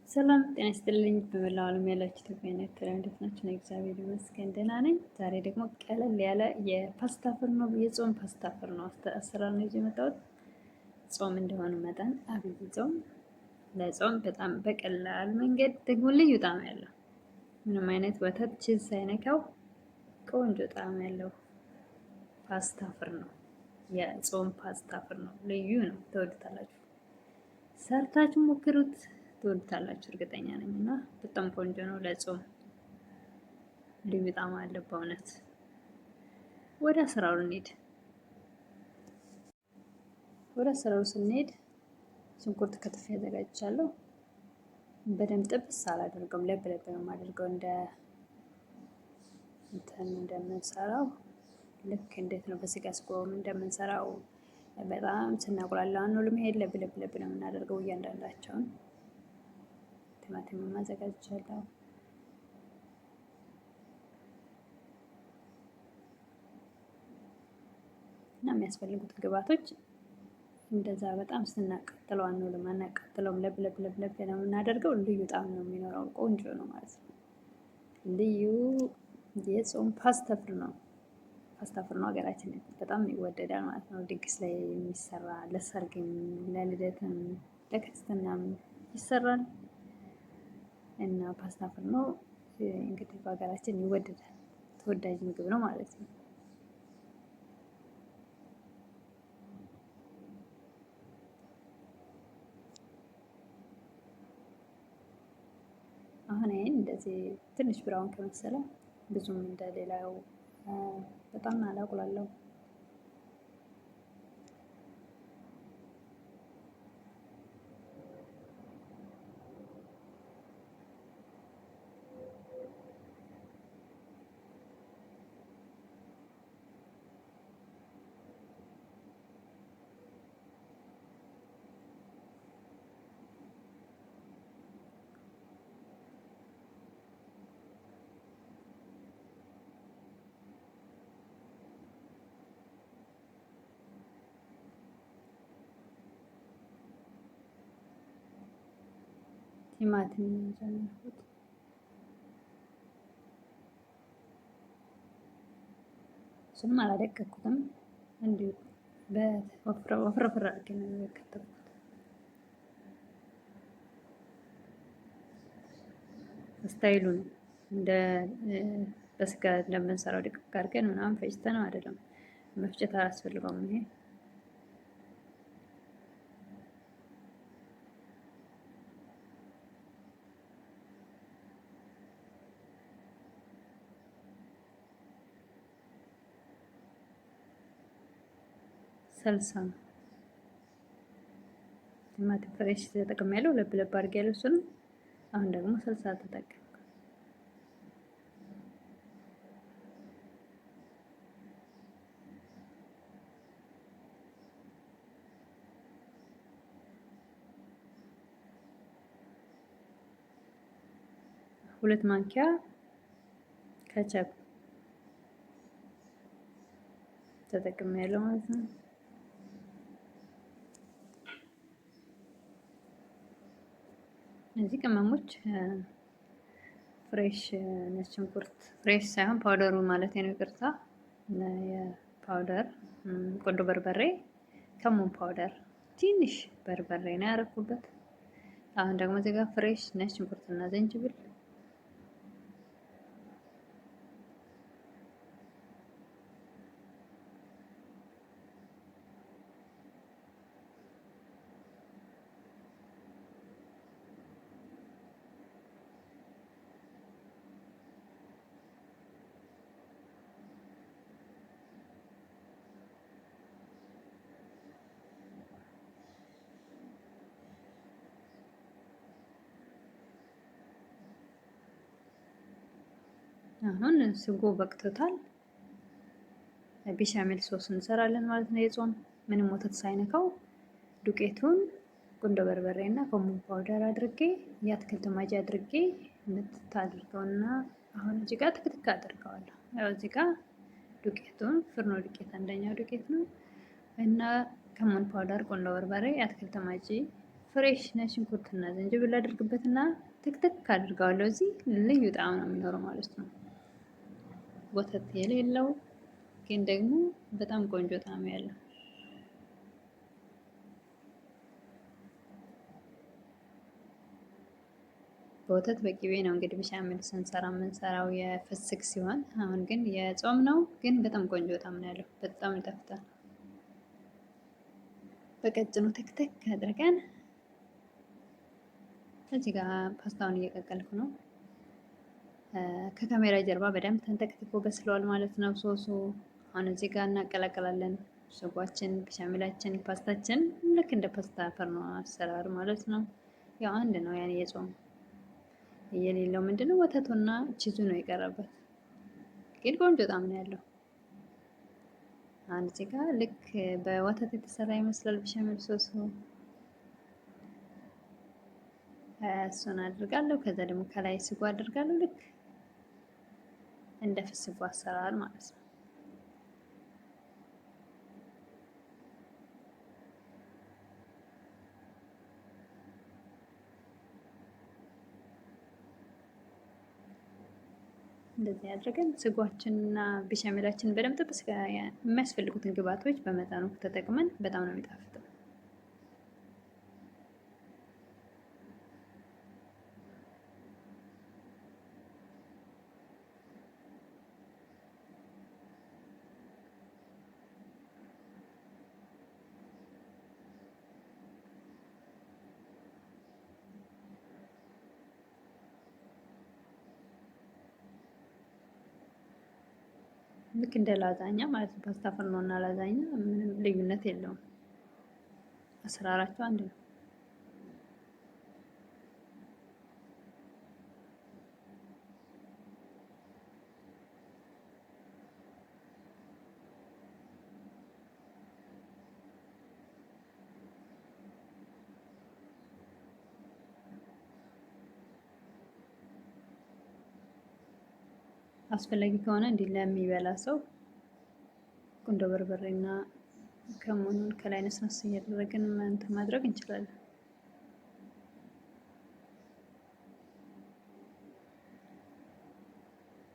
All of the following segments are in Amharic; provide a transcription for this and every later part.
ሰላም ጤና ይስጥልኝ። በመላው ዓለም ያላችሁ ኢትዮጵያውያን ኤርትራውያን እንዴት ናችሁ? ነው እግዚአብሔር ይመስገን ደህና ነኝ። ዛሬ ደግሞ ቀለል ያለ የፓስታ ፍርኖ የጾም ፓስታ ፍርኖ አሰራር ነው ይዤ የመጣሁት። ጾም እንደሆነ መጠን አብይ ጾም ለጾም በጣም በቀላል መንገድ ደግሞ ልዩ ጣዕም ያለው ምንም አይነት ወተት cheese ሳይነካው ቆንጆ ጣዕም ያለው ፓስታ ፍርኖ የጾም ፓስታ ፍርኖ ልዩ ነው። ትወዱታላችሁ። ሰርታችሁ ሞክሩት። ትወዱታላችሁ እርግጠኛ ነኝ። እና በጣም ቆንጆ ነው ለጾም ልዩ ጣዕም አለው በእውነት። ወደ ስራው እንሂድ። ወደ ስራው ስንሄድ ሽንኩርት ከትፌ አዘጋጅቻለሁ። በደንብ ጥብስ አላደርገውም፣ ለብ ለብ ነው የማደርገው እንደ እንትን እንደምንሰራው ልክ እንዴት ነው በስጋ ስጎም እንደምንሰራው በጣም ስናቁላላ አንውልም። ይሄ ለብ ለብ ለብ ነው የምናደርገው እያንዳንዳቸውን ቲማቲም አዘጋጅቻለሁ። እና የሚያስፈልጉት ግብአቶች እንደዛ በጣም ስናቃጥለው አንውልም፣ አናቃጥለውም። ለብ ለብ ለብ ለብ ነው የምናደርገው። ልዩ ጣዕም ነው የሚኖረው። ቆንጆ ነው ማለት ነው። ልዩ የጾም ፓስታ ፍርኖ ነው። ፓስታ ፍርኖ ሀገራችን በጣም ይወደዳል ማለት ነው። ድግስ ላይ የሚሰራ ለሰርግም፣ ለልደትም፣ ለክርስትናም ይሰራል። እና ፓስታ ፍርኖ እንግዲህ በሀገራችን ይወደዳል፣ ተወዳጅ ምግብ ነው ማለት ነው። አሁን ይሄን እንደዚህ ትንሽ ብራውን ከመሰለ ብዙም እንደሌላው በጣም አላቁላለሁ። ቲማቲም ነው የጨመርኩት። እሱንም አላደቀኩትም፣ እንዲሁ ወፍረ ወፍረ አድርጌ ነው የከተፍኩት። style ኡ ነው እንደ በስጋ እንደምንሰራው ድቅቅ አድርገን ምናምን ፈጭተን አይደለም፣ መፍጨት አያስፈልገውም ይሄ ሰልሳ ነው። ቲማቲም fresh ተጠቅሜያለሁ። ለብ ለብ አድርጌያለሁ እሱንም። አሁን ደግሞ ሰልሳ ተጠቀምኩ። ሁለት ማንኪያ ከቸፕ ተጠቅሜያለሁ ማለት ነው። እነዚህ ቅመሞች fresh ነጭ ሽንኩርት fresh ሳይሆን powder ኡ ማለት ነው፣ ይቅርታ። የ powder ቁንዶ በርበሬ፣ ከሙን powder፣ ትንሽ በርበሬ ነው ያደረኩበት። አሁን ደግሞ እዚህ ጋር fresh ነጭ ሽንኩርትና ዝንጅብል አሁን ስጎ በቅቶታል። béchamel sauce እንሰራለን ማለት ነው። የጾም ምንም ወተት ሳይነካው ዱቄቱን ቁንዶ በርበሬ እና ከሙን powder አድርጌ የአትክልት ማጂ አድርጌ ምትታድርገውና አሁን እዚህ ጋር ትክትክ አድርገዋለሁ። ያው እዚህ ጋር ዱቄቱን ፍርኖ ዱቄት አንደኛው ዱቄት ነው እና ከሙን powder፣ ቁንዶ በርበሬ፣ የአትክልት ማጂ Fresh ነጭ ሽንኩርትና ዝንጅብል አድርግበትና ትክትክ አድርገዋለሁ። እዚህ ልዩ ጣዕም ነው የሚኖረው ማለት ነው። ወተት የሌለው ግን ደግሞ በጣም ቆንጆ ጣዕም ያለው። በወተት በቂቤ ነው እንግዲህ ብሻሜል ስንሰራ የምንሰራው የፍስክ ሲሆን፣ አሁን ግን የጾም ነው። ግን በጣም ቆንጆ ጣዕም ነው ያለው። በጣም ይጣፍጣል። በቀጭኑ ትክትክ አድርገን እዚህ ጋር ፓስታውን እየቀቀልኩ ነው። ከካሜራ ጀርባ በደንብ ተንተክትኮ በስለዋል ማለት ነው ሶሱ። አሁን እዚህ ጋር እናቀላቀላለን ስጓችን፣ ብሻሜላችን፣ ፓስታችን ልክ እንደ ፓስታ ፍርኖ አሰራር ማለት ነው። ያው አንድ ነው ያኔ የጾም የሌለው ምንድነው ወተቱና ቺዙ ነው የቀረበት፣ ግን ቆንጆ ጣዕም ነው ያለው። አንድ እዚህ ጋር ልክ በወተት የተሰራ ይመስላል ብሻሜል ሶሱ። እሱን አድርጋለሁ። ከዛ ደግሞ ከላይ ስጎ አድርጋለሁ። ልክ እንደ ፍስጉ አሰራር ማለት ነው። እንደዚህ አድርገን ስጓችንና ቢሻሜላችንን በደንብ ጥብስ የሚያስፈልጉትን ግብአቶች በመጠኑ ተጠቅመን በጣም ነው የሚጣፍጠው። ልክ እንደ ላዛኛ ማለት ነው። ፓስታ ፍርኖ እና ላዛኛ ምንም ልዩነት የለውም። አሰራራቸው አንድ ነው። አስፈላጊ ከሆነ እንዲህ ለሚበላ ሰው ቁንዶ በርበሬና ከሙኑን ከላይ ነስነስ እያደረግን እንትን ማድረግ እንችላለን።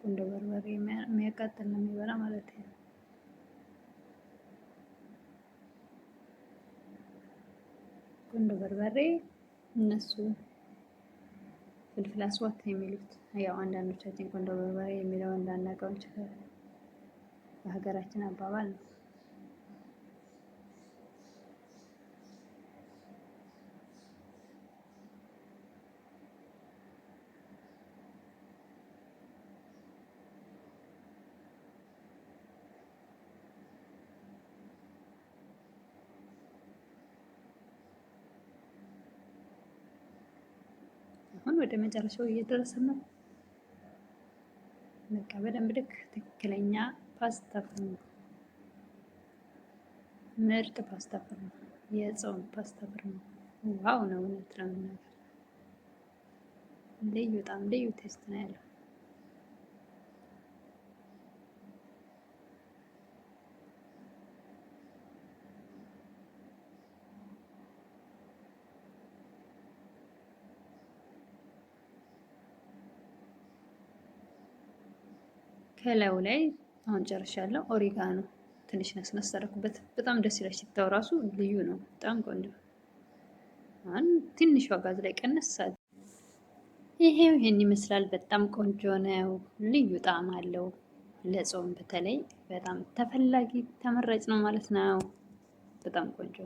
ቁንዶ በርበሬ የሚያቃጥል ነው የሚበላ ማለት ነው። ቁንዶ በርበሬ እነሱ ፍልፍል አስዋት የሚሉት ያው አንዳንዶቻችን ቆንዶ በርበሬ የሚለውን እንዳናውቀው እንችላለን። በሀገራችን አባባል ነው። አሁን ወደ መጨረሻው እየደረስን ነው። በቃ በደንብ ልክ ትክክለኛ ፓስታ ፍርኖ፣ ምርጥ ፓስታ ፍርኖ፣ የጾም ፓስታ ፍርኖ wow ነው። እውነት ለመናገር ልዩ በጣም ልዩ taste ነው ያለው። ከላዩ ላይ አሁን ጨርሻለሁ። Oregano ትንሽ ነስነስ አደረኩበት። በጣም ደስ ይላል። ሽታው ራሱ ልዩ ነው። በጣም ቆንጆ። አሁን ትንሽ ጋዝ ላይ ቀነስ። ይሄው ይሄን ይመስላል። በጣም ቆንጆ ነው። ልዩ ጣዕም አለው። ለጾም በተለይ በጣም ተፈላጊ ተመራጭ ነው ማለት ነው። በጣም ቆንጆ።